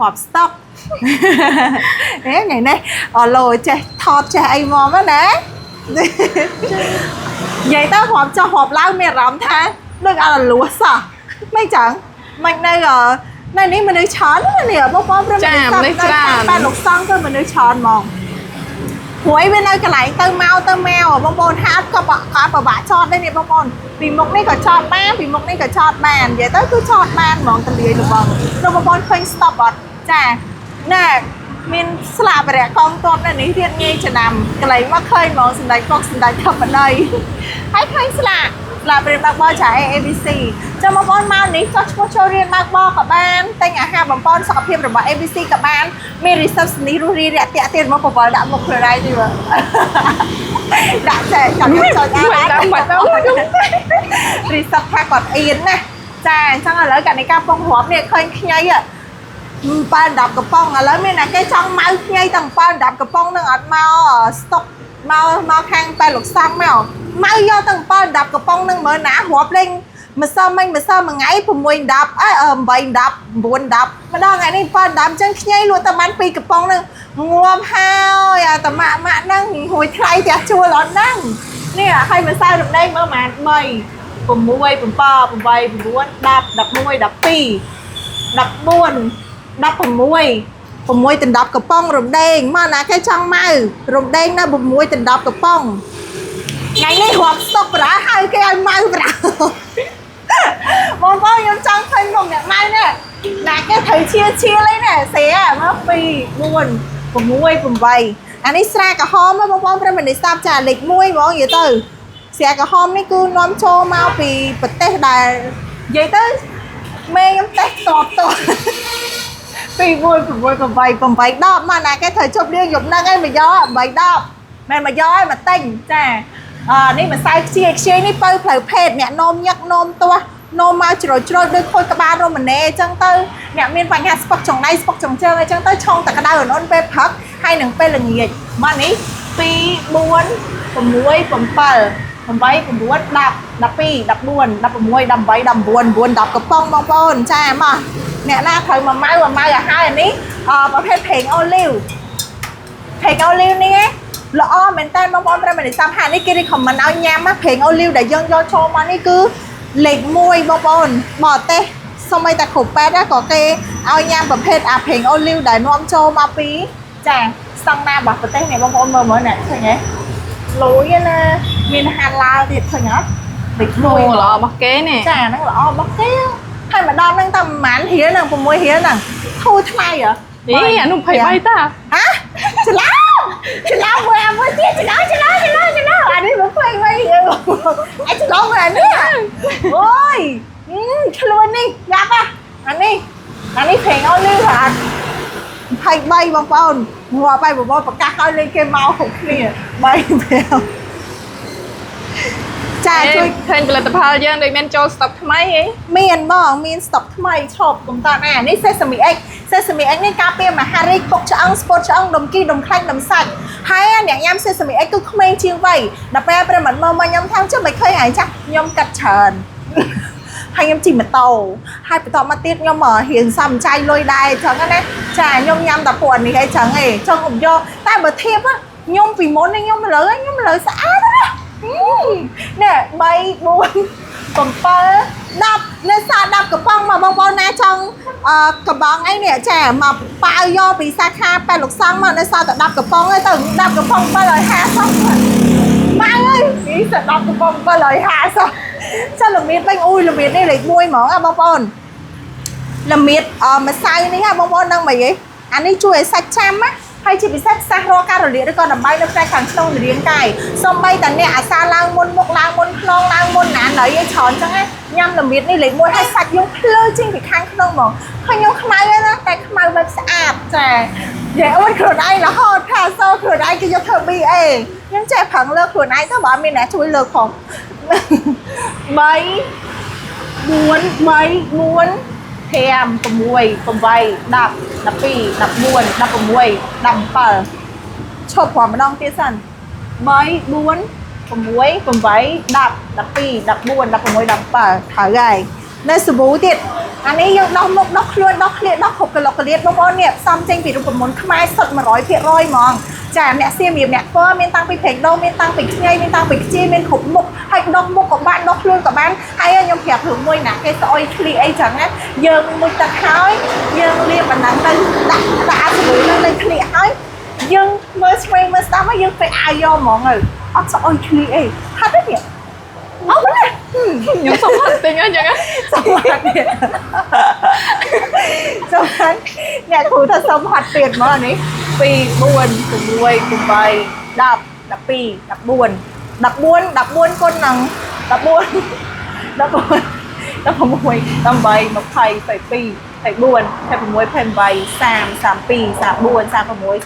រាប់ស្តុក ហេថ្ងៃនេះអឡូចេះថតចេះអីមកហ្នឹងណានិយាយទៅរាប់ចុះរាប់ឡើងមានអារម្មណ៍ថាដូចអត់លួសសោះមិនចឹងមិននៅនៅនេះមនុស្សច្រើនណាស់នេះបងប្អូនប្រិយមិត្តតែលោកសង្ឃគឺមនុស្សច្រើនហ្មង ព្រួយវានៅកន្លែងទៅមកទៅមកបងប្អូនហាត់ក៏ក៏ពិបាកចតដែរនេះបងប្អូនពីមុខនេះក៏ចតបានពីមុខនេះក៏ចតបាននិយាយទៅគឺចតបានហ្មងតលាយលបងនោះបងប្អូនឃើញ stop អត់ចាណែមានស្លាកបរិយកងទ័ពនៅនេះទៀតងាយចំណាំកន្លែងមកឃើញហ្មងសម្ដេចពុកសម្ដេចធិបតីហើយឃើញស្លាកស្លាករៀនបើកបរចា ABC ចាំបងប្អូនមកនេះចុះឈ្មោះចូលរៀនបើកបរក៏បានទិញអាហារបំពន់សុខភាពរបស់ ABC ក៏បានមាន receptionist រស់រាយរាក់ទាក់ទៀតមកបវលដាក់មុខខ្លួនឯងទីមើលដាក់ចេះចាំខ្ញុំចុចអា មិនដឹងបាត់ដល់ខ្ញុំ recep ថាគាត់អៀនណាចាអញ្ចឹងឥឡូវកណិកាពងរាប់នេះឃើញខ្ញី7 10កំប៉ុងឥឡូវមានតែគេចង់ម៉ៅខ្ញីទាំង7 10កំប៉ុងនឹងអត់មកស្តុកមកមកខាងប៉ែលោកសង្ឃមកម៉ៅយកទាំង7 10កំប៉ុងនឹងមើលណារាប់លេងម្សិលមិញម្សិលមួយថ្ងៃ6 10អេ8 10 9 10ម្ដងថ្ងៃនេះ7 10អញ្ចឹងខ្ញីលក់តែបាន2កំប៉ុងនឹងងាប់ហើយអាតម៉ាក់ម៉ាក់ហ្នឹងហួយថ្លៃផ្ទះជួលអត់ហ្នឹងនេះហើយម្សៅរំដេងមើលប្រហែល3 6 7 8 9 10 11 12 14 16 6ដណ្ដប់កំប៉ុងរំដេងមកណាគេចង់ម៉ៅរំដេងនៅ6ដណ្ដប់កំប៉ុងថ្ងៃនេះរាប់ស្តុកប្រាហៅគេឲ្យម៉ៅប្រាបងប្អូនខ្ញុំចង់ឃើញមុខអ្នកម៉ៅនេះណាគេត្រូវឈៀឈៀលអីនេះស្រាមក2 4 6 8អានេះស្រាក្រហមបងប្អូនប្រិមត្តស្ដាប់ចាលេខ1ហ្មងនិយាយទៅស្រាក្រហមនេះគឺនាំចូលមកពីប្រទេសដែលនិយាយទៅមេខ្ញុំតេស្តតបត 2 4 6 8 8 10មកណាគេត្រូវជប់លៀងយប់ហ្នឹងឯងមកយក8 10មិនមកយកឯងមកទិញចាអនេះម្សៅខ្ជាយខ្ជាយនេះបើផ្លូវភេទអ្នកនោមញឹកនោមទាស់នោមមកជ្រុលជ្រុលដូចខូចក្បាលរមណេអញ្ចឹងទៅអ្នកមានបញ្ហាស្ពឹកចង្ដៃស្ពឹកចង្ជើងអញ្ចឹងទៅឆុងតែក្តៅអ៊ុនៗពេលព្រឹកហើយនឹងពេលល្ងាចមកនេះ2 4 6 7 8 9 10 12 14 16 18 19 9 10កំប៉ុងបងប្អូនចាមកអ្នកណាត្រូវមកម៉ៅមកម៉ៅឲ្យហើយអានេះអប្រភេទប្រេងអូលីវប្រេងអូលីវនេះល្អមែនតើបងប្អូនប្រិយមិត្តសាមហានេះគេ recommend ឲ្យញ៉ាំណាប្រេងអូលីវដែលយើងយកចូលមកនេះគឺលេខ1បងប្អូនបរទេសសូម្បីតែគ្រូពេទ្យក៏គេឲ្យញ៉ាំប្រភេទអាប្រេងអូលីវដែលនាំចូលមកពីចាស្តង់ដាររបស់ប្រទេសនេះបងប្អូនមើលមើលណាឃើញទេលយណាមានហាឡាល់ទៀតឃើញអត់លេខ1 អូល្អរបស់គេនេះ ចាហ្នឹងល្អរបស់គេហើយម្ដងហ្នឹងតែប្រហែលរៀលហ្នឹង6រៀលហ្នឹងធូរថ្លៃហ៎ អីអានោះ23តា ហ៎ច្រឡំច្រឡំមួយអាមួយទៀតច្រឡំច្រឡំច្រឡំច្រឡំអានេះ23រៀលអាច្រឡំមួយអានេះអូយខ្លួននេះយ៉ាប់ហ่ะអានេះអានេះប្រេងអូលីវហ่ะ23បងប្អូនងាប់ហើយបងប្អូនប្រកាសឲ្យលេងគេមកគ្រប់គ្នា3 5ចាជួយ ឃើញផលិតផលយើងដូចមានចូលស្តុកថ្មីអី មានបងមានស្តុកថ្មីឈប់កុំតណានេះ Sesame X Sesame X នេះការពារមហារីកពុកឆ្អឹងស្ពុតឆ្អឹងដុំគីដុំខ្លាញ់ដុំសាច់ហើយអ្នកញ៉ាំ Sesame X គឺក្មេងជាងវ័យដល់ពេលប្រិមត្តមើលមកខ្ញុំថាចុះមិនឃើញហើយចាស់ខ្ញុំកាត់ច្រើនហើយខ្ញុំជិះម៉ូតូហើយបន្តមកទៀតខ្ញុំរៀនសំចៃលុយដែរអញ្ចឹងណាចាខ្ញុំញ៉ាំតែពួកនេះអីចឹងឯងចង់កុំយកតែបើធៀបខ្ញុំពីមុនខ្ញុំឥឡូវខ្ញុំឥឡូវស្អាតណានេះ3 4 7 10នៅសល់10កំប៉ុងមកបងប្អូនណាចង់អឺកំប៉ុងអីនេះចាមកប៉ាវយកពីសាខាប៉ែលោកសង្ឃមកនៅសល់តែ10កំប៉ុងឯងទៅ10កំប៉ុង750ម៉ៅអើយនេះសល់10កំប៉ុង750ចាល្មៀតវិញអូយល្មៀតនេះលេខ1ហ្មងអាបងប្អូនល្មៀតអម្សៅនេះហ่ะបងប្អូនដឹងមិនហីអានេះជួយឲ្យសាច់ចាំណាហើយជាពិសេសសះរាល់ការរលាកឬក៏ដំបៅនៅផ្នែកខាងក្នុងរាងកាយសំបីតាអ្នកអាសាឡើងមុនមុខឡើងមុនខ្នងឡើងមុនណាណីឯងច្រើនចឹងណាញ៉ាំល្មៀតនេះលេខ1ហើយសាច់យើងភ្លឺជាងពីខាងក្នុងហ្មងឃើញខ្ញុំខ្មៅហ្នឹងណាតែខ្មៅបែបស្អាតចានិយាយអូនខ្លួនឯងរហូតថាសូខ្លួនឯងគេយកធ្វើ BA ខ្ញុំចេះប្រឹងលើកខ្លួនឯងទៅបើអត់មានអ្នកជួយលើកផង3 4 3 4 5 6 8 10 12 14 16 17ឈប់ព្រមម្ដងទៀតសិន3 4 6 8 10 12 14 16 17ត្រូវហើយនៅសាប៊ូទៀត អានេះយើងដោះមុខដោះខ្លួនដោះក្លៀកដោះគ្រប់កលុកកលៀតបងប្អូននេះផ្សំចេញពីរូបមន្តខ្មែរសុទ្ធ100%ហ្មងចាអ្នកសៀមរាបអ្នកធ្វើមានតាំងពីប្រេងដូងមានតាំងពីខ្ញីមានតាំងពីខ្ជាយមានគ្រប់មុខហើយដោះមុខក៏បានដោះខ្លួនក៏បានហើយខ្ញុំប្រាប់រឿងមួយណាគេស្អុយក្លៀកអីចឹងណាយើងមុជទឹកហើយយើងលាបបណ្ដឹងទៅដាក់ដាក់អាសាប៊ូនឹងលើក្លៀកហើយយើងមើលឆ្វេងមើលស្ដាំហើយយើងទៅអាវយកហ្មងទៅអត់ស្អុយក្លៀកអីហាត់ទេនេះអត់ទេ ខ្ញុំសុំហត់ទិញអញ្ចឹង សុំហត់ទៀតសុំហត់អ្នកគ្រូថាសុំហត់ទៀតមកនេះ2 4 6 8 10 12 14 14 14គុណនឹង14 14 16 18 20 22 24 26 28 30 32 34 36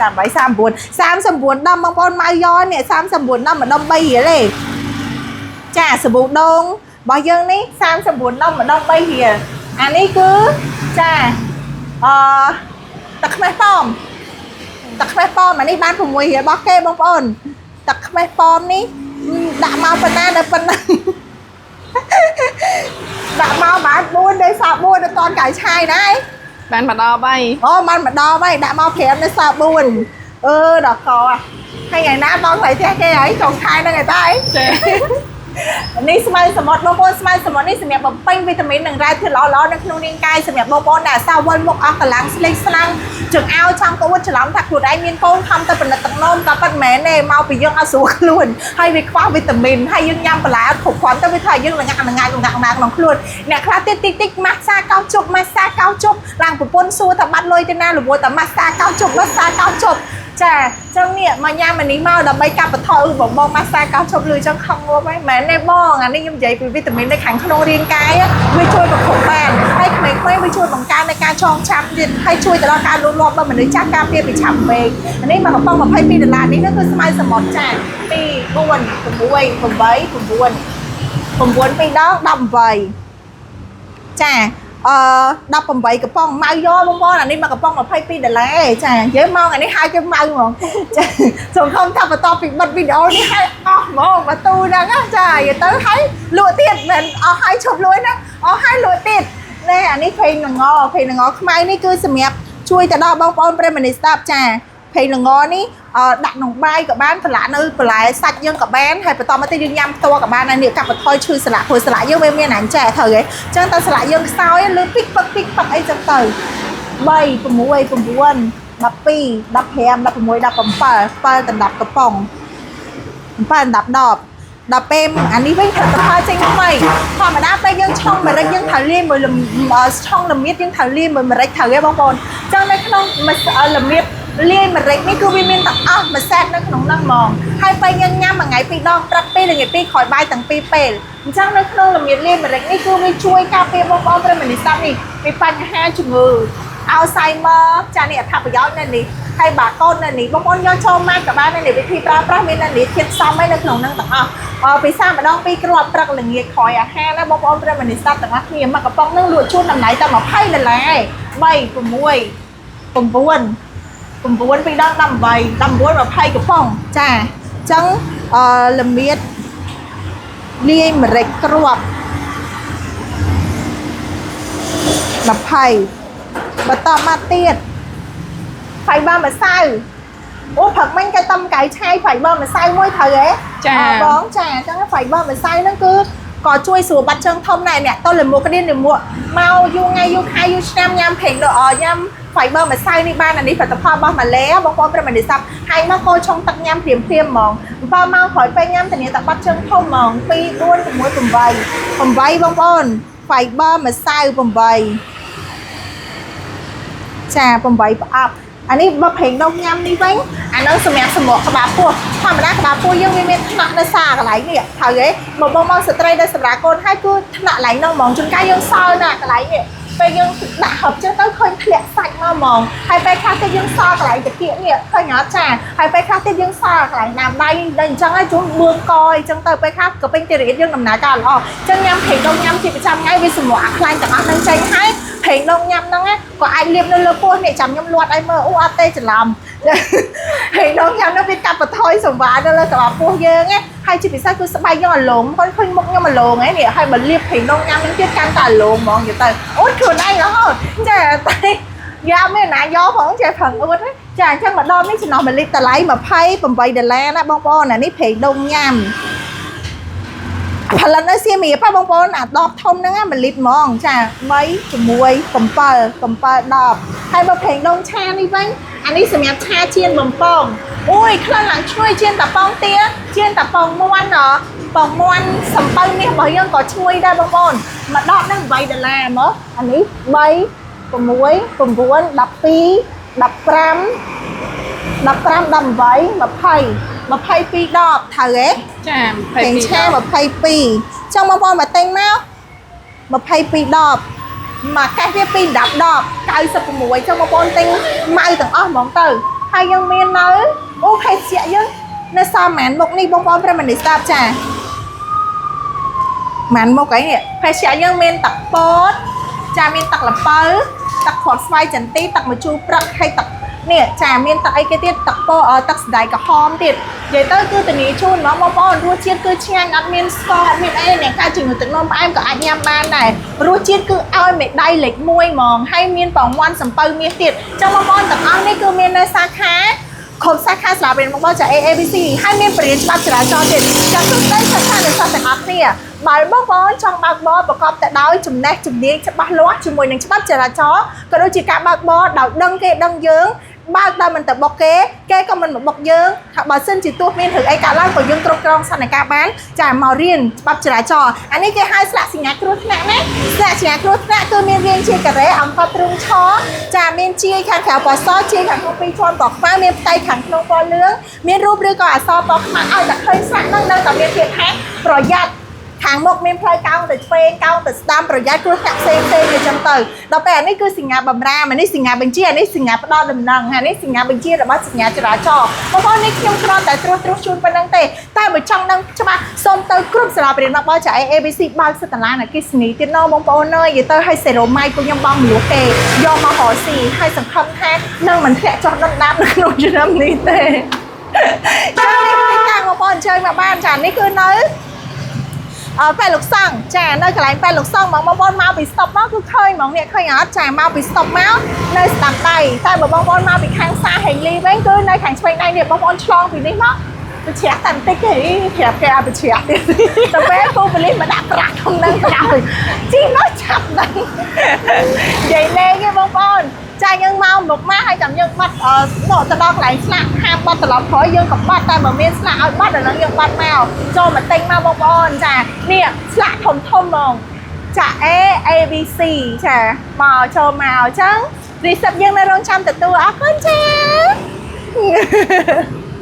38 39 39ដុំបងប្អូនម៉ៅយ៉នេះ39ដុំម្ដុំ3រៀលទេ ចាសាប៊ូដូងរបស់យើងនេះ39ដុំម្ដង3រៀលអានេះគឺចាអឺទឹកខ្មេះប៉ោមទឹកខ្មេះប៉ោមអានេះបាន6រៀលរបស់គេបងប្អូនទឹកខ្មេះប៉ោមនេះដាក់មកប៉ុណ្ណាដល់ប៉ុណ្ណា ដាក់មកបាន4ដល់សល់4ដល់តនកៅឆាយដែរ បានមកដល់ហើយ អូបានម្ដងហើយដាក់មក5នៅសល់4អឺដល់កហើយថ្ងៃណាបងស្រីផ្ទះគេហើយចុងខែហ្នឹងឯតាអី ចា នេះស្មៅសមុទ្របងប្អូនស្មៅសមុទ្រនេះសម្រាប់បំពេញវីតាមីននិងរ៉ែធាតុល្អៗនៅក្នុងរាងកាយសម្រាប់បងប្អូនដែលអសាវិលមុខអស់កម្លាំងស្លេកស្លាំងចង្អោរចង់ក្អួតច្រឡំថាខ្លួនឯងមានកូនខំទៅផលិតទឹកនោមក៏ប៉ិតមែនទេមកពីយើងអត់ស្រួលខ្លួនហើយវាខ្វះវីតាមីនហើយយើងញ៉ាំបន្លែអត់គ្រប់គ្រាន់ទៅវាថាយើងល្ងាក់ល្ងាចល្ងាក់ល្ងាក់ក្នុងខ្លួនអ្នកខ្លះទៀតតិចតិចម៉ាស្សាកោជប់ម៉ាស្សាកោជប់ឡើងប្រពន្ធសួរថាបាត់លុយទៅណារវល់តែម៉ាស្សាកោជប់ម៉ាស្សាកោជប់ចាចឹងនេះមកញ៉ាំអានេះមកដើម្បីកាត់បន្ថយអឺបងបងម៉ាស្សាកោជប់លឺចឹងខឹងងាប់ហើយមែនទេបងអានេះខ្ញុំនិយាយពីវីតាមីននៅខាងក្នុងរាងកាយវាជួយប្រខុបបានហើយក្មេងៗវាជួយបង្កើនในការចងចាំទៀតហើយជួយទៅដល់ការលូតលាស់របស់មនុស្សចាស់ការពារពីឆាប់ពេកអានេះមកកំប៉ុង22ដុល្លារនេះគឺស្មៅសមុទ្រចា2 4 6 8 9 9ពីរដង18ចាអឺ18កំប៉ុងម៉ៅយកបងប្អូនអានេះមកកំប៉ុង22ដុល្លារឯងចានិយាយមកអានេះហៅគេម៉ៅហ្មងចាសង្ឃឹមថាបន្ទាប់ពីបិទវីដេអូនេះឲ្យអស់ហ្មងបន្ទូហ្នឹងណាចានិយាយទៅឲ្យលក់ទៀតមិនអស់ឲ្យឈប់លក់ណាអស់ឲ្យលក់ទៀតណែអានេះភេងល្ងភេងល្ងខ្មៅនេះគឺសម្រាប់ជួយទៅដល់បងប្អូនប្រិយមិត្តស្ដាប់ចាភេងល្ងនេះដាក់ក្នុងបាយក៏បានប្រឡាក់នៅបន្លែសាច់យើងក៏បានហើយបន្តមកទៀតយើងញ៉ាំផ្ទាល់ក៏បានដែរនេះកាត់បន្ថយឈឺសន្លាក់ព្រោះសន្លាក់យើងវាមានអាញ់ចែត្រូវហ៎ចឹងតើសន្លាក់យើងខ្សោយលើពីកពឹកពីកពឹកអីចឹងទៅ3 6 9 12 15 16 17 7ដណ្ដប់កំប៉ុង7ដណ្ដប់ដបដល់ពេលអានេះវិញត្រូវទៅផលចេញថ្មីធម្មតាពេលយើងឆុងម្រេចយើងត្រូវលាយមួយលំឆុងល្មៀតយើងត្រូវលាយមួយម្រេចត្រូវទេបងប្អូនចឹងនៅក្នុងល្មៀតលាយម្រេចនេះគឺវាមានទាំងអស់មួយសេតនៅក្នុងហ្នឹងហ្មងហើយពេលយើងញ៉ាំមួយថ្ងៃពីរដងព្រឹកពេលល្ងាចពីរក្រោយបាយទាំងពីរពេលអញ្ចឹងនៅក្នុងល្មៀតលាយម្រេចនេះគឺវាជួយការពារបងប្អូនប្រិយមិត្តស្ដាប់នេះពីបញ្ហាជំងឺ Alzheimer ចានេះអត្ថប្រយោជន៍នៅនេះហើយបាកូននៅនេះបងប្អូនយកចូលមកក៏បាននៅនេះវិធីប្រើប្រាស់មាននៅនេះធាតុផ្សំឯនៅក្នុងហ្នឹងទាំងអស់ពិសាម្ដងពីរគ្រាប់ព្រឹកល្ងាចក្រោយអាហារណាបងប្អូនប្រិយមិត្តស្ដាប់ទាំងអស់គ្នាមកកំប៉ុងហ្នឹងលក់ជូនតម្លៃតែ20ដុល្លារ3 6 9 9ពីរដង18 19 20កំប៉ុងចាអញ្ចឹងអឺល្មៀតលាយម្រេចគ្រាប់20បន្តមកទៀតហ្វៃបាម្សៅអូព្រឹកមិញគេតំកៅឆាយហ្វៃបាម្សៅមួយត្រូវហ៎ ចា បងចាអញ្ចឹងហ្វៃបាម្សៅហ្នឹងគឺក៏ជួយស្រួលបាត់ជើងធំដែរអ្នកតលមួកក្តៀនលមួកមកយូរថ្ងៃយូរខែយូរឆ្នាំញ៉ាំប្រេងដល់ញ៉ាំហ្វៃបាម្សៅនេះបានអានេះផលិតផលរបស់ម៉ាឡេបងប្អូនប្រិមត្តនេះសាប់ហើយមកកូរឆុងទឹកញ៉ាំព្រាមព្រាមហ្មង7ម៉ោងក្រោយពេលញ៉ាំធានាតែបាត់ជើងធំហ្មង2 4 6 8 8បងប្អូនហ្វៃបាម្សៅ8ចា8ប្រអប់អានេះបើប្រេងដុំញ៉ាំនេះវិញអានឹងសម្រាប់សម្រក់ក្បាលពោះធម្មតាក្បាលពោះយើងវាមានថ្នាក់នៅសាកន្លែងនេះត្រូវទេបើបងមកស្ត្រីដែលសម្រាប់កូនហើយគឺថ្នាក់កន្លែងនោះហ្មងជួនកាលយើងសល់ណាកន្លែងនេះពេលយើងដាក់ហឹបចឹងទៅឃើញធ្លាក់សាច់មកហ្មងហើយពេលខ្លះទៀតយើងសល់កន្លែងតាគៀកនេះឃើញអត់ចាហើយពេលខ្លះទៀតយើងសល់កន្លែងណាមដៃដល់អញ្ចឹងហើយជួនបឿងកអីចឹងទៅពេលខ្លះក៏ពេញទីរីយើងដំណើរការល្អចឹងញ៉ាំប្រេងដុំញ៉ាំជាប្រចាំថ្ងៃវាសម្រក់អាខ្លាញ់ទាំងអស់នឹងចេញហើយប្រេងដុំញ៉ាំហ្នឹងក៏អាចលាបនៅលើពោះនេះចាំខ្ញុំលាត់ឲ្យមើលអូអត់ទេច្រឡំ ប្រេងដូងញ៉ាំនោះវាកាត់បន្ថយសម្វារនៅលើក្បាលពោះយើងណាហើយជាពិសេសគឺស្បែកយើងអាឡងគាត់ឃើញមុខខ្ញុំអាឡងហ្នឹងនេះហើយបើលាបប្រេងដូងញ៉ាំហ្នឹងទៀតកាន់តែអាឡងហ្មងនិយាយទៅអូខ្លួនឯងរហូតចាតែយ៉ាមានណាយកផងចេះប្រឹងអួតចាអញ្ចឹងម្ដងនេះចំណោះ1លីត្រតម្លៃ28ដុល្លារណាបងប្អូនអានេះប្រេងដូងញ៉ាំផលិតនៅសៀមរាបបងប្អូនអាដបធំហ្នឹង1លីត្រហ្មងចា3 6 7 7 10ហើយបើប្រេងដូងឆានេះវិញអានេះសម្រាប់ឆាចៀនបំពងអូយក្លិនឡើងឈ្ងុយចៀនតាប៉ងទាចៀនតាប៉ងមាន់ហ៎ប៉ងមាន់សំពៅនេះរបស់យើងក៏ឈ្ងុយដែរបងប្អូនមួយដបហ្នឹង8ដុល្លារមកអានេះ3 6 9 12 15 15 18 20 22ដបត្រូវទេ ចា ប្រេង 22 ឆា22ចង់បងប្អូនមកទិញមក22ដបមកកេះវា2 10ដប96ចង់បងប្អូនទិញម៉ៅទាំងអស់ហ្មងទៅហើយយើងមាននៅអូភេសជ្ជៈយើងនៅសល់ប៉ុន្មានមុខនេះបងប្អូនប្រិមត្តនេះស្ដាប់ចាប៉ុន្មានមុខអីនេះភេសជ្ជៈយើងមានទឹកពោតចាមានទឹកល្ពៅទឹកគ្រាប់ស្វាយចន្ទីទឹកម្ជូរព្រឹកហើយទឹកនេះចាមានទឹកអីគេទៀតទឹកពោទឹកសណ្តែកក្រហមទៀតនិយាយទៅគឺធានាជូនហ្មងបងប្អូនរសជាតិគឺឆ្ងាញ់អត់មានស្ករអត់មានអីអ្នកកើតជំងឺទឹកនោមផ្អែមក៏អាចញ៉ាំបានដែររសជាតិគឺឲ្យមេដៃលេខ1ហ្មងហើយមានប្រមាន់សំពៅមាសទៀតចឹងបងប្អូនទាំងអស់នេះគឺមាននៅសាខាគ្រប់សាខាស្លាបរៀនបងប្អូនចា AABC ហើយមានបរិញ្ញាច្បាប់ចរាចរណ៍ទៀតចាសួស្តីសិក្សានិស្សិតទាំងអស់គ្នាបើបងប្អូនចង់បើកបរប្រកបទៅដោយចំណេះជំនាញច្បាស់លាស់ជាមួយនឹងច្បាប់ចរាចរណ៍ក៏ដូចជាការបើកបរដោយដឹងគេដឹងយើងបើកដល់មិនទៅបុកគេគេក៏មិនមកបុកយើងថាបើសិនជាទោះមានរឿងអីកើតឡើងក៏យើងគ្រប់គ្រងស្ថានភាពបានចាមករៀនច្បាប់ចរាចរណ៍អានេះគេហៅស្លាកសញ្ញាគ្រោះថ្នាក់ណាស្លាកសញ្ញាគ្រោះថ្នាក់គឺមានរាងជាការ៉េអង្គត់ទ្រុងឆចាមានជាយខាងក្រៅពណ៌សជាយខាងក្នុងពីរជាន់ពណ៌ខ្មៅមានផ្ទៃខាងក្នុងពណ៌លឿងមានរូបឬក៏អក្សរពណ៌ខ្មៅឲ្យតែឃើញស្លាកហ្នឹងនៅតែមានពាក្យថាប្រយ័ត្នខាងមុខមានផ្លូវកោងទៅឆ្វេងកោងទៅស្ដាំប្រយ័ត្នគ្រោះថ្នាក់ផ្សេងផ្សេងអញ្ចឹងទៅដល់ពេលអានេះគឺសញ្ញាបំរាមអានេះសញ្ញាបញ្ជាអានេះសញ្ញាផ្ដល់ដំណឹងអានេះសញ្ញាបញ្ជារបស់សញ្ញាចរាចរណ៍បងប្អូននេះខ្ញុំគ្រាន់តែត្រួសត្រាសជូនប៉ុណ្្នឹងទេតែបើចង់ដឹងច្បាស់សូមទៅគ្រប់សាលាបរិញ្ញាបត្រចា ABC បើកសិតឡានអគិសនីទៀតណបងប្អូនអើយនិយាយទៅឲ្យសេរ៉ូម៉ៃពួកខ្ញុំបងមលុះគេយកមករកស៊ីហើយសង្ឃឹមថានឹងមិនធ្លាក់ចុះដុនដាបនៅក្នុងឆ្នាំនេះទេចានេះទីតាំងបងប្អូនអញ្ជើញមកបានចានេះគឺនៅ អឺប៉ែលោកសង្ឃចានៅកន្លែងប៉ែលោកសង្ឃហ្មងបងប្អូនមកពីស្តុបមកគឺឃើញហ្មងនេះឃើញអត់ចាមកពីស្តុបមកនៅស្ដាំដៃតែបើបងប្អូនមកពីខាងផ្សារហេងលីវិញគឺនៅខាងឆ្វេងដៃនេះបងប្អូនឆ្លងពីនេះមកប្រជ្រះតែបន្តិចទេប្រាប់គេឲ្យប្រជ្រះទៀតតែពេលពូប៉ូលីសមកដាក់ប្រាក់ក្នុងហ្នឹងក៏ដោយជីមកឆាប់ដឹងនិយាយលេងទេបងប្អូនចាយើងមកមុខមកហើយចាំយើងបាត់អឺមកទៅដល់កន្លែងស្លាកហាមបាត់ត្រឡប់ក្រោយយើងក៏បាត់តែបើមានស្លាកឲ្យបាត់ដល់ហ្នឹងយើងបាត់មកចូលមកទិញមកបងប្អូនចានេះស្លាកធំធំហ្មងចា A A B C ចាមកចូលមកអញ្ចឹងរីសិបយើងនៅរងចាំទទួលអរគុណចា។